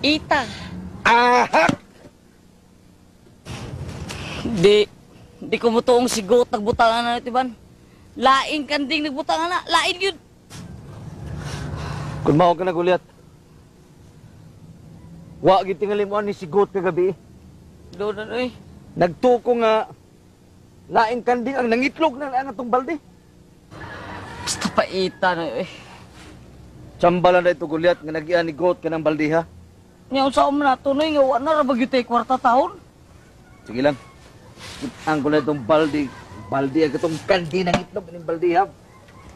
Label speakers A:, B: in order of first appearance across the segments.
A: Ita.
B: Aha!
A: Di ko mo tuong sigot nagbutangan na ito, Ban. Laing kanding nagbutangan na. Lain yun.
B: Kung mao ka na, Goliath. Wa gid tingali mo ani sigot kagabi.
A: Doon na, eh.
B: Nagtuko nga laing kanding ang nangitlog na ang atong balde.
A: Basta paita na, eh.
B: Tsambala na ito, Goliath, nga nagian ni Goat ka ng balde, ha?
A: Nya unsa man nato noy nga wa na ra ba gyud tay kwarta taon?
B: Sige lang. Ang ko na itong balde. Balde ang itong kandi ng itlog ng balde, ha?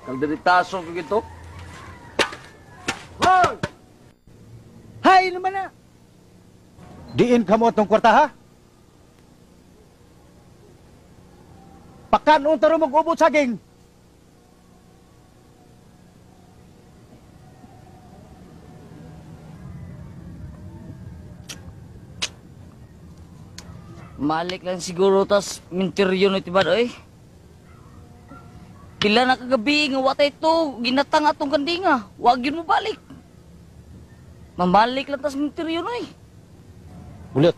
B: Kalderitaso ko gito. Hoy! Hay naman na!
C: Diin ka mo atong kwarta, ha? Pakan unta ro mag-ubot saging.
A: Malik lang siguro tas minteryo na ito ba, oy? Pila na kagabi nga watay to, ginatang atong kandinga. Wag yun mo balik. Mamalik lang tas minteryo na, eh.
C: Ulit.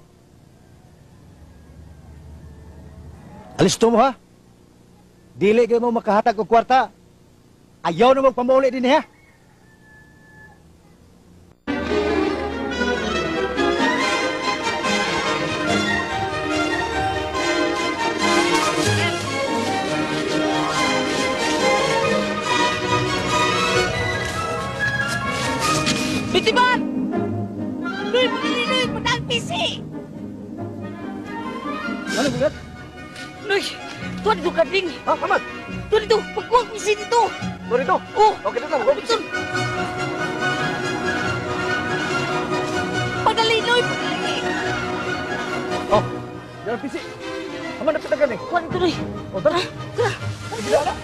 C: Alis to mo, ha? Dili kayo mo makahatag og kwarta. Ayaw na magpamuli din, ha?
A: Bitiban! Luy, pagdali, Luy! Pagdang pisi!
B: Ano, Goliath?
A: Luy! Tuwan dito, kanding!
B: Ha, amat!
A: Tuwan dito! Pagkuha pisi dito!
B: Tuwan dito?
A: Oh!
B: Okay, dito. Huwag pisi!
A: Pagdali, Luy! Pagdali!
B: Oh! Yan ang pisi! Aman, napit na gani.
A: Tuwan dito, Luy!
B: Oh, tara!
A: Tara!
B: Tara!